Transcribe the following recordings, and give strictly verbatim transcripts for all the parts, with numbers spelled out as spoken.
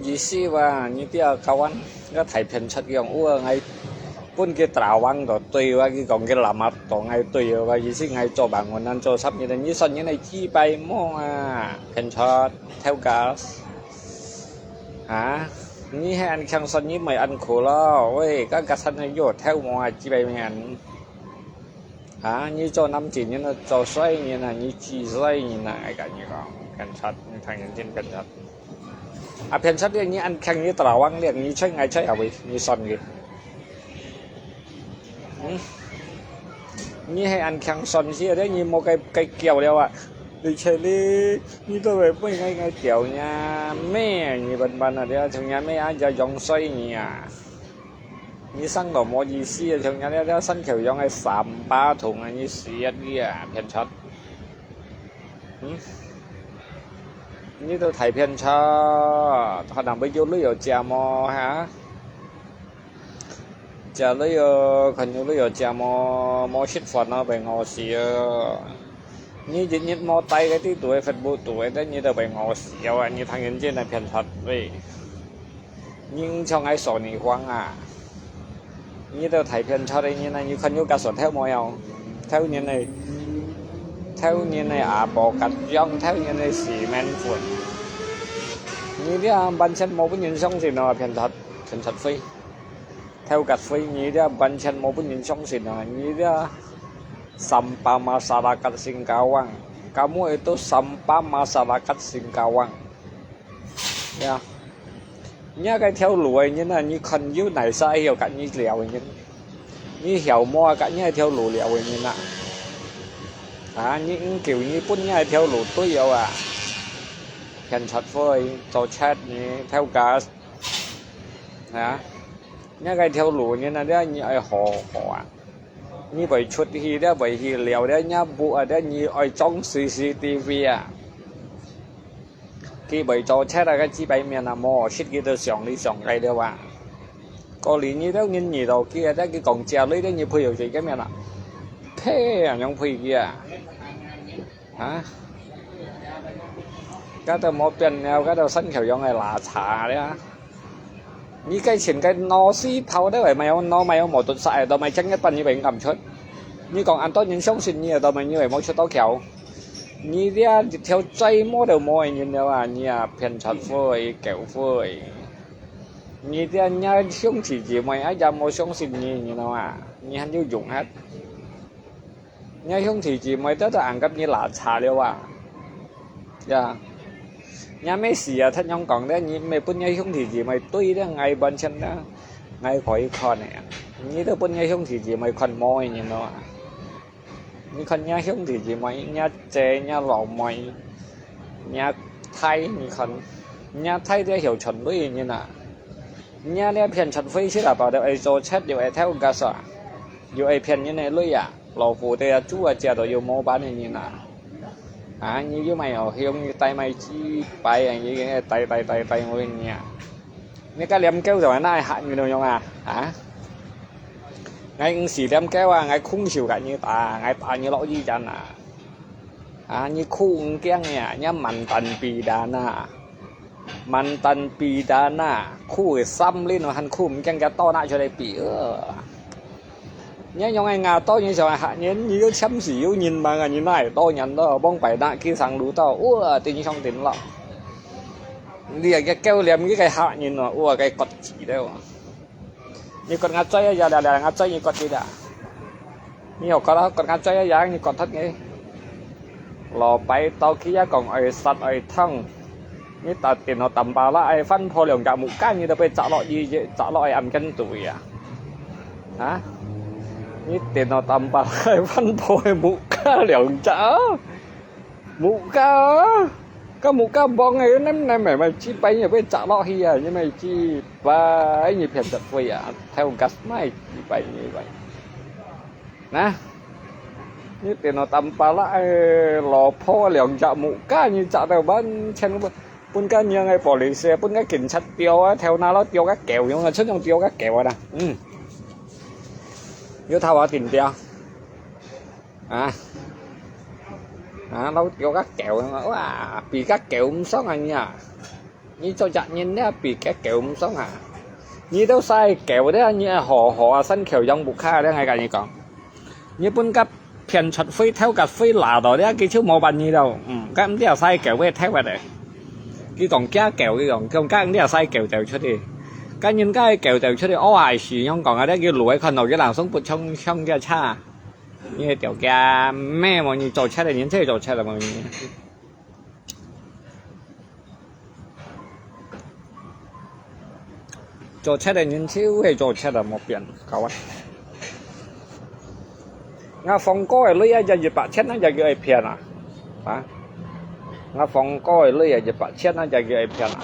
意思話，你這kawan，該大騙賊樣，我𠊎分佢terawang到對話，佢講佢lama到𠊎對話，意思𠊎做bangunan做十年，你算你來幾百毛啊，騙賊，偷gas。啊，你係恁強算你咪恁苦咯，喂，該gas係有偷毛啊，幾百面。 啊，你做男仔人啊，做衰人啊，你知衰人啊，𠊎跟你講，騙賊，你聽人真騙賊。啊，騙賊咧，你恁強，你terawang咧，你吹𠊎吹啊喂，你算佢。嗯？你係恁強算死咧，你無該該叫了啊！而且咧，你都會分𠊎𠊎叫呀，咩？你笨笨啊，你啊，像呀咩啊，就用衰你啊！ 你生到無意思啊，像人家這山口洋个三八桶啊，你死啊你啊，騙賊！嗯？你都大騙賊，可能會有鐳有食無哈？食鐳有，看有鐳有食無，無食飯啊，會餓死啊！你日日無戴个地圖个Facebook圖个，你都會餓死啊！你聽人真个騙賊喂！ 你像𠊎說你話啊，你都大騙賊个人啊，你看有gas偷無有？偷人个，偷人个阿婆甲樣，偷人个洗面粉。你這完全無分人相信哦，騙賊，騙賊灰，偷gas灰，你這完全無分人相信哦，你這sampah masyarakat Singkawang，kamu itu sampah masyarakat Singkawang。 呀，若个條路个人啊，你看有哪儕曉甲你尞个人？你曉無啊，甲若條路尞个人啊？啊，你毋夠，你分若條路對了啊！騙賊灰，做賊呢，偷gas，啊，若个條路个人啊，這你愛好好啊！你會出去，這會去尞，這若屋啊，這你愛裝C C T V啊！ 佢會做賊啊，該幾百面啊，無，識佢都上你上該了啊。過年你兜人遇到佢啊，但佢講借鐳，但你賠有罪个面啊。呸啊，樣賠佢啊？啊？該兜無變了，該兜山口洋个垃圾了。你該錢該腦屎泡了，買有腦買有無得晒，都買正一半你會敢出。你講恁多人相信你，都買你會無出到橋。 你這一條嘴無就無个人了啊！你啊，騙賊灰，狗灰！你這若兄弟姊妹啊，也無相信你，你知道嗎？你還有用啊？若兄弟姊妹都都恁甲你垃圾了啊！呀，若咩事啊，聽人講的，你毋係分若兄弟姊妹對的，𠊎完全的，𠊎可以看的啊！你都分若兄弟姊妹看無个，你知道嗎？ 你看若兄弟姊妹，若姐、若老妹、若太，你看，若太這曉賺鐳个人啊！若這騙賊灰色啊，包到愛做賊又愛偷gas啊，又愛騙人个鐳啊，老虎對啊，豬啊，食到又無斑个人啊！啊，你又買哦，用你戴買幾擺啊，你戴戴戴戴，我跟你啊！ 你个念狗就係那下你都用啊？啊？𠊎毋係念狗啊，𠊎空手甲你打，𠊎打你落雨天啊！啊，你哭毋驚呀，你mantan pidana，mantan pidana，哭个三輪還哭毋驚，佢刀拿出來比，呃。 你用个牙刀，你想客人，你有錢時有人脈啊，你哪會多人咯？往擺那去上路到，哇，頂上頂落。你啊，个狗念，你个客人哦，哇，个骨子了。你割牙嘴啊，呀，呀，呀，牙嘴你割佢啊。你有割啊，割牙嘴啊，呀，你割脱佢。老擺到佢也講愛殺愛痛。 你打電腦打巴拉，愛翻破兩隻木架，你都被砸落去，砸落去暗間肚啊！啊？你電腦打巴拉，愛翻破个木架兩隻啊？木架啊？个木架磅个，nem nem个，咪幾擺你被砸落去啊！你咪幾擺你騙得會啊？偷gas咪幾擺你擺？ 啊？你電腦打巴拉，哎，老婆兩隻木架，你砸到完全分，分个娘个police，分个警察吊啊，頭那落吊个狗樣啊，像像吊个狗啊啦。嗯。有頭啊，頂吊。啊？啊，老吊个狗樣啊，哇，比个狗毋爽啊你啊！你做隻人這比隻狗毋爽啊？你兜使狗這，你好好啊，生口養屋下這，𠊎同你講。你分佢騙出去，偷佢去拿到這，佢就無辦你了。嗯，該毋知使狗會偷个咧。佢講驚狗，佢講，佢講該毋知使狗走出去。該人家狗走出去，屙下屎樣講啊，這佢路位看到佢人送不衝衝个車。你係條件咩無？你做出來，人真係做出來無？你 做賊个人就係做賊啊，無變，搞啊！𠊎放過个鐳啊，也一百千啊，也叫佢騙啊！啊！𠊎放過个鐳啊，一百千啊，也叫佢騙啊！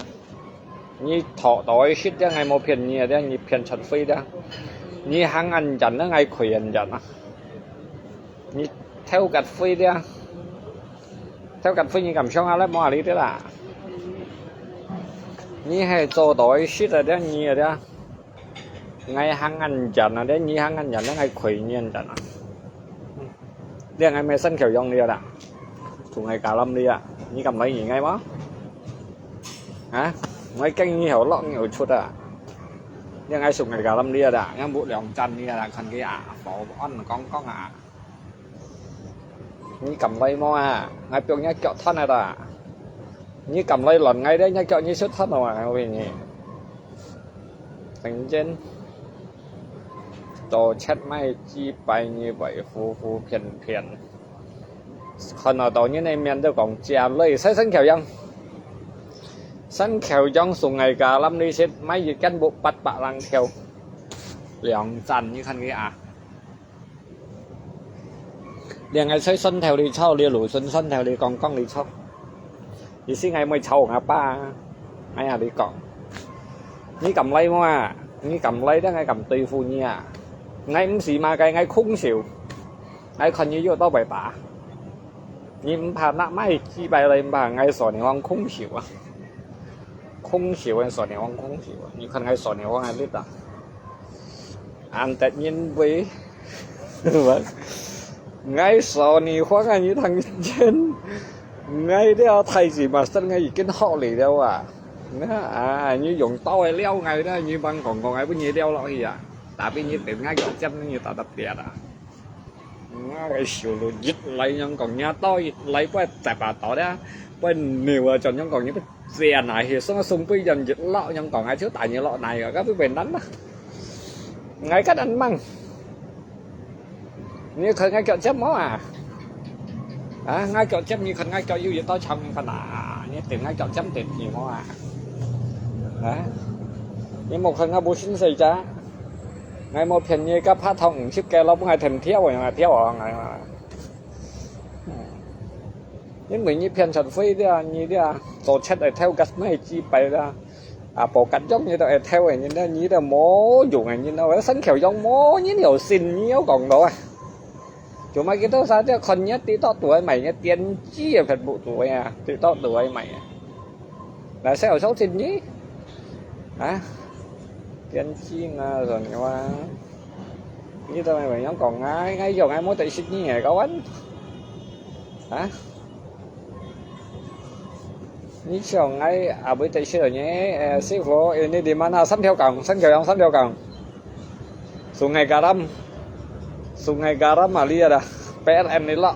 你討到个食，這𠊎無騙你啊，這你騙出去的，你行恁遠，這𠊎虧恁遠啊！你偷佢去的，偷佢去你敢想下來，無下力的啦！ 你係做到个食啊，這你啊，這𠊎行恁遠啊，這你行恁遠，這𠊎虧你恁遠啊！這𠊎乜生口養你啊啦，送𠊎家lâm你啊，你敢來你𠊎無？啊！𠊎驚你後落你後出啊！這𠊎送𠊎家lâm你啊啦，𠊎屋兩層你啊啦，看佢啊，保安講講啊！ 你敢來無啊？𠊎放若腳斷啊啦！你敢來亂𠊎咧，若腳你出斷啊！𠊎話你，等陣，做賊乜幾百年，會胡胡騙騙，看到到你个面都講假鐳，使生口養，生口養送𠊎家lâm你食，買一間屋八百零條，兩層，你看佢啊！ 這𠊎在蒜頭裡炒，這蘆筍蒜頭裡講講裡炒。意思𠊎毋會炒𠊎爸啊，𠊎啊你講。你敢來無啊？你敢來，這𠊎敢對付你啊！𠊎毋係麼个，𠊎空手。𠊎看你有到會打。你毋怕拿麼个幾百來，毋怕，𠊎掃你放空手啊！空手啊，掃你放空手啊！你看𠊎掃你放哪裡啊？ 恁得人畏。𠊎掃你放啊，你聽真，𠊎這太子嘛，真个已經學你了啊！啊，你用刀个撩𠊎啦，你幫講講，𠊎分你撩落去啊！tapi你等𠊎腳尖，你打得跌啊！𠊎个手路一來樣講，你刀一來，不會再把刀了，不會扭啊，就樣講，你不 這樣啊，係送送分人一落，樣講啊，就打你落來啊，該不會難啊。𠊎个恁猛，你看𠊎腳尖無啊？啊，𠊎腳尖，你看𠊎腳有一道長，你看啊，你等𠊎腳尖等你無啊？啊，你無看𠊎無信勢咋？𠊎無騙你，該怕痛五十个，老母還疼跳啊，跳啊，𠊎啊。 因為你騙出去了，你了，做賊个偷个買幾百了，啊，無敢用你都會偷个，你了，你了無用个，你了，生口用無，你有信，你有講到啊。Cuma kita saja看你TikTok tu ai mai, ni tian ji ya pet bu tu ya, TikTok tu ai mai. Lah saya usah sini. Hah? Tian ji nga rồi ni wa. Ni tao mày bảo nhóm còn ai, ngay giờ ai mối tại sinh nhỉ các bạn. Hả? Ni chiều ngay à, buổi tại sinh rồi nhé. Ê, sư phụ, ê, ni đi mana? Sắm theo cộng, sắm theo cộng, sắm theo cộng. Sungai Garam. Sungai Garam mà lia dah. P L N đi lọ.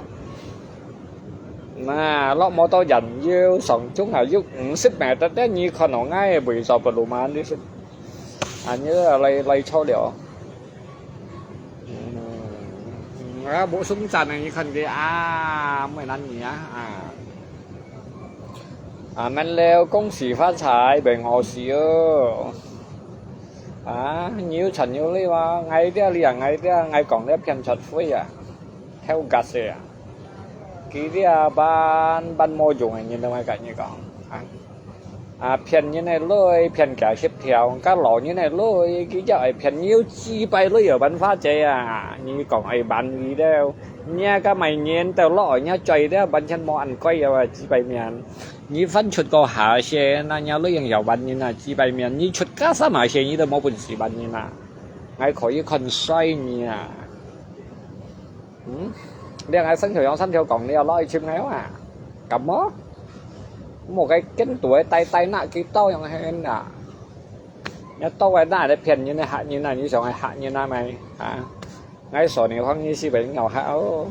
Nah, lọ mô tô dần, yêu sống chúng hào yuk, 五十 mét, tết ni còn ở ngay, buổi giờ bật lù mà đi. À, như là lây, lây cho liều. Ừm, à, bộ súng chắn này, như khăn cái, à, mười năm nhỉ, à. À, men leo, 恭喜發財, bình an喜樂. À, nhiều chắn nhiều lý mà, ngay tia lia, ngay tia, ngay còng tia phiền chật phui à. Theo gạt xe à. Kì tia ban, ban mô dùng, nhìn đâu ngay cả như còng. À. À, phiền như này lôi, phiền cả xếp theo, cá lọ như này lôi, ký chợ ấy phiền nhiều chi bay lôi ở bán phá chế à, như còn ấy bán gì đâu. Nha cá mày nhìn tao lọ, nha chơi đó, bán chân mò ăn quay à, chi bay miền. Như phân chuột có hả xe, na nha lôi yang yào bán như na, chi bay miền, như chuột cá sa mà xe, như tao mò bún xì bán như na. Ngay khỏi như con xoay như à. Hm? Lia ngai sân khấu yong sân khấu kong lia loi chim ngai hoa. Kam mo? 無个跟肚个呆呆那幾多樣係啊？你多个那个騙人个嚇人啊！你想係嚇人啊？咪啊！𠊎說你話你是會咬嚇哦！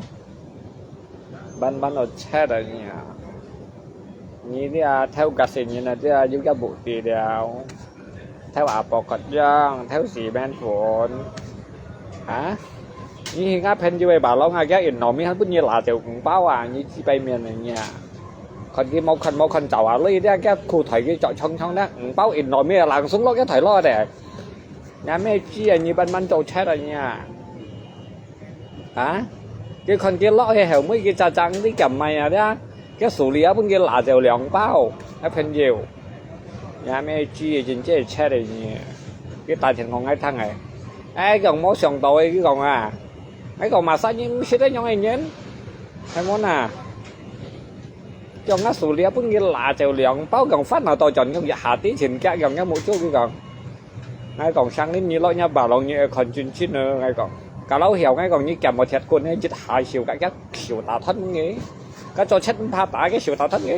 慢慢都切啊你啊！你這偷格死人啊！這又要目的了，偷阿婆个樣，偷洗面粉啊！你係𠊎朋友个吧？老人家，一糯米還分你拿走五包啊！你幾百面个你啊！ 看佢無看無看走啊！你這个褲袋佢著長長个，五包銀落面，冷送落个袋落个。也咩知啊！你慢慢做切啊你啊！啊！佢看佢落去後尾佢扎扎你敢買啊？這个手裡啊分佢拿走兩包，啊朋友！也咩知啊！真正切个你！佢打電話𠊎聽个，哎，講無想到个，佢講啊！𠊎講麼儕人毋識得樣个人，係無啊？ 將𠊎手裡啊分佢拿走兩包，講煩惱到轉，講一下子全夾，講个目珠佢講。𠊎講：「生理你落若吧？」「你愛看真真哦！」𠊎講：「假老曉！」𠊎講：「你夾無鐵棍个，一下手个，个手打斷个，个做切毋怕打个手打斷个。」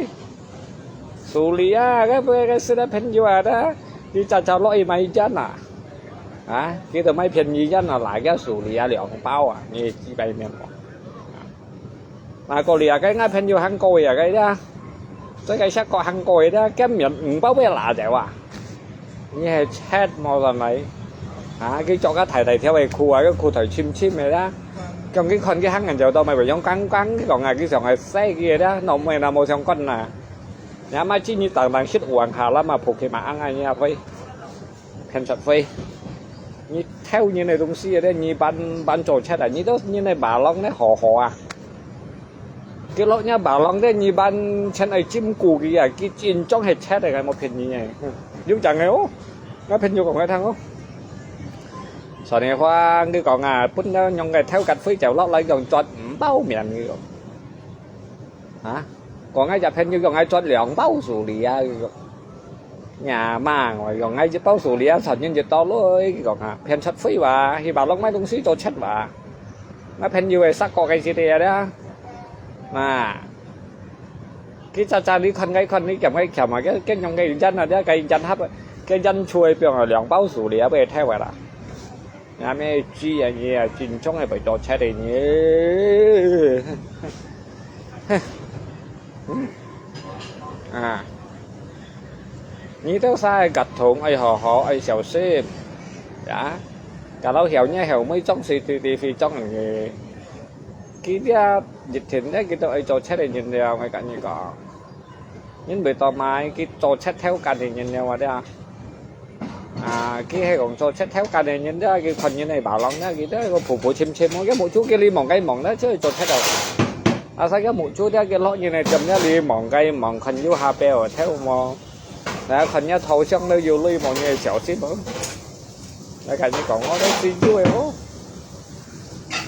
手裡啊，該不該識得朋友啊，佢早早落去買一件啊！啊，佢都買便宜件啊，拿个手裡啊兩包啊！你幾百面無？ 啊，過了啊，該𠊎朋友還過啊，該呀，所以該下個還過啊，該面五包被拿走啊！你係切無人來？啊，佢著个大大條个褲啊，个褲袋深深个啦。講佢看佢行人走到，咪會用光光，佢講啊，佢想係細个啦，腦門那無相關啦。你阿媽知你當當識玩下啦嘛，仆佢嘛硬硬啊，會。 騙食費。你偷人个東西咧，你扮扮做賊啊！你都人个馬浪咧，好好啊！佢落若馬浪咧，你扮錢愛佔顧佢啊！佢真正係賊个，𠊎無騙你个。有正个哦，𠊎朋友講𠊎聽哦。所以話佢講啊，本來用个偷格飛走落來，用賺五包面佢講。啊，講𠊎隻朋友講𠊎賺兩包手裡啊，佢講。 呀嘛，𠊎講𠊎一包手裡啊，賺人一兜來，佢講啊，騙食費哇，去馬路買東西做賊哇。𠊎朋友个殺過个事體啊，嘛。佢早早你看𠊎看你兼𠊎兼啊，佢佢用个煙啊，佢个煙盒，佢煙抽个放啊，兩包手裡啊，被偷个啦。 阿姆知啊，你啊，真正係會做賊个呢。啊，你兜儕个合同愛好好，愛小心。呀，假老曉你後尾裝C C T V裝个。佢這一天呢，佢都愛做賊个人了，𠊎跟你講。 因為到買佢做賊偷奸个人了啊，對啊。啊，佢係講做賊偷奸个人，對啊，佢看人个馬浪，對啊，佢都係個普普通通，佢目珠佢哩望該望，對啊，就係做賊啊。啊，所以佢目珠，對啊，佢落人个店，對啊，哩望該望，看有下背哦，偷無？來看人頭上都有鐳，望人个小心哦。來跟你講，我都知有个哦。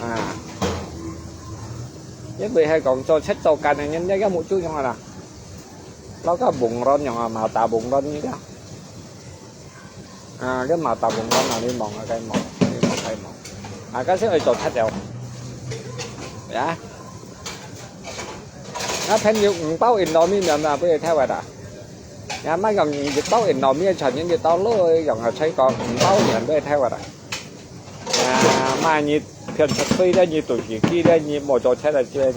啊，因為係講做賊做奸个人，對啊，佢目珠樣啊啦。 老家蒙亂樣啊，mata蒙亂呢个。啊，該mata蒙亂啊，你望啊，該望，你望，該望。啊，該先愛做賊了。呀，那朋友五包Indomie面啊，不要太坏啦。呀，買个一包Indomie，全年一到落，用啊，才講五包面，不要太坏啦。啊，買你騙食費了，你都是記得你無做賊了，這人，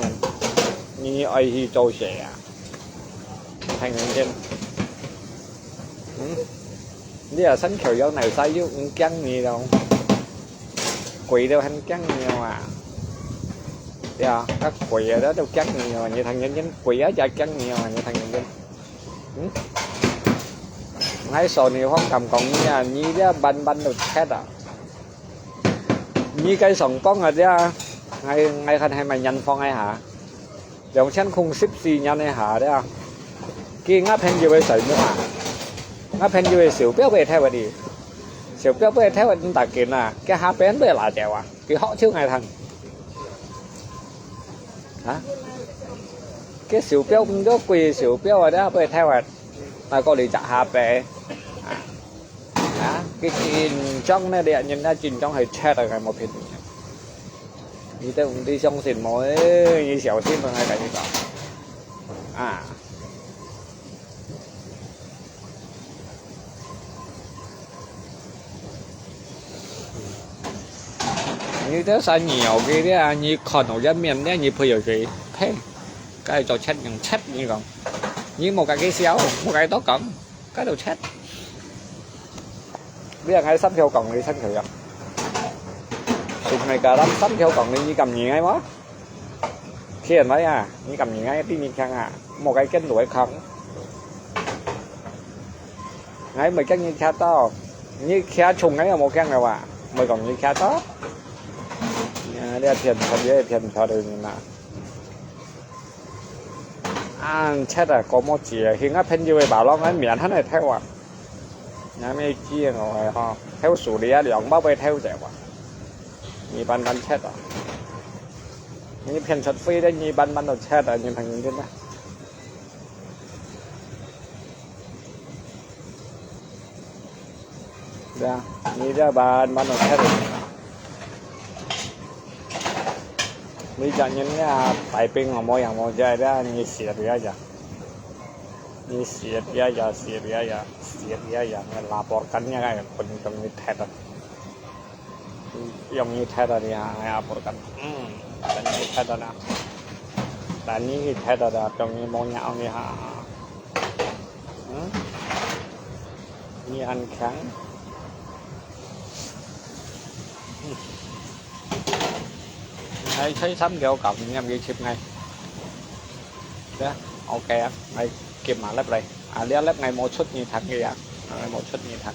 你愛去做事啊？ 聽人見。嗯，你啊，山口有奶茶又毋驚你了，鬼都很驚你啊！對啊，啊鬼啊，都驚你啊！你聽人見，鬼啊也驚你啊！你聽人見。嗯，𠊎說你方敢講你啊，你這慢慢都chết啊！你該上榜啊，這，𠊎，𠊎看係咪人放一下？ 兩千空十四年个下了，佢𠊎朋友个細妹啊，𠊎朋友个手錶被偷个哩，手錶被偷个毋打緊啊，佢下邊被拿走啊，佢學手𠊎聽。啊？佢手錶毋多貴，手錶啊，了被偷个，那個哩隻下邊啊。 啊，佢真正呢，這人啊，真正係賊啊，𠊎無騙你。你都毋知相信無？誒，你小心啊，𠊎跟你講。啊，你兜生意哦，佢兜啊，你看哦，一面呢，你朋友最平，該做七人七，你講，你莫該个笑，莫該多講，該度七。你係三條講，你三條樣，送你个人三條講，你你敢認係無？天來啊，你敢認係，比你強啊，莫該跟路个強。 𠊎毋驚你徛到，你徛重𠊎也無驚个哇，毋係講你徛到。啊，你騙錢，你騙錢个人啊！恁賊啊，過無節，去𠊎朋友个巴郎，𠊎面還來偷啊！𠊎無驚哦，吼，偷手裡啊，兩包被偷走啊！你班班賊啊！你騙出飛的，你班班都賊啊！你朋友真的。 對啊，你這班班都太容易了。你講人家大兵哦，無樣無樣的，你死了不要講。你死了不要講，死了不要講，死了不要講，那拉波干那个混东西太多。 容易忒到你啊，哎呀，不敢。嗯，容易忒到了。但你去忒到了，容易無鸟你哈。嗯，你很強。嗯，還吹三九九，你有冇去接𠊎？對啊，OK啊，𠊎接埋粒嚟。啊，這粒𠊎無出你聽个啊，𠊎無出你聽。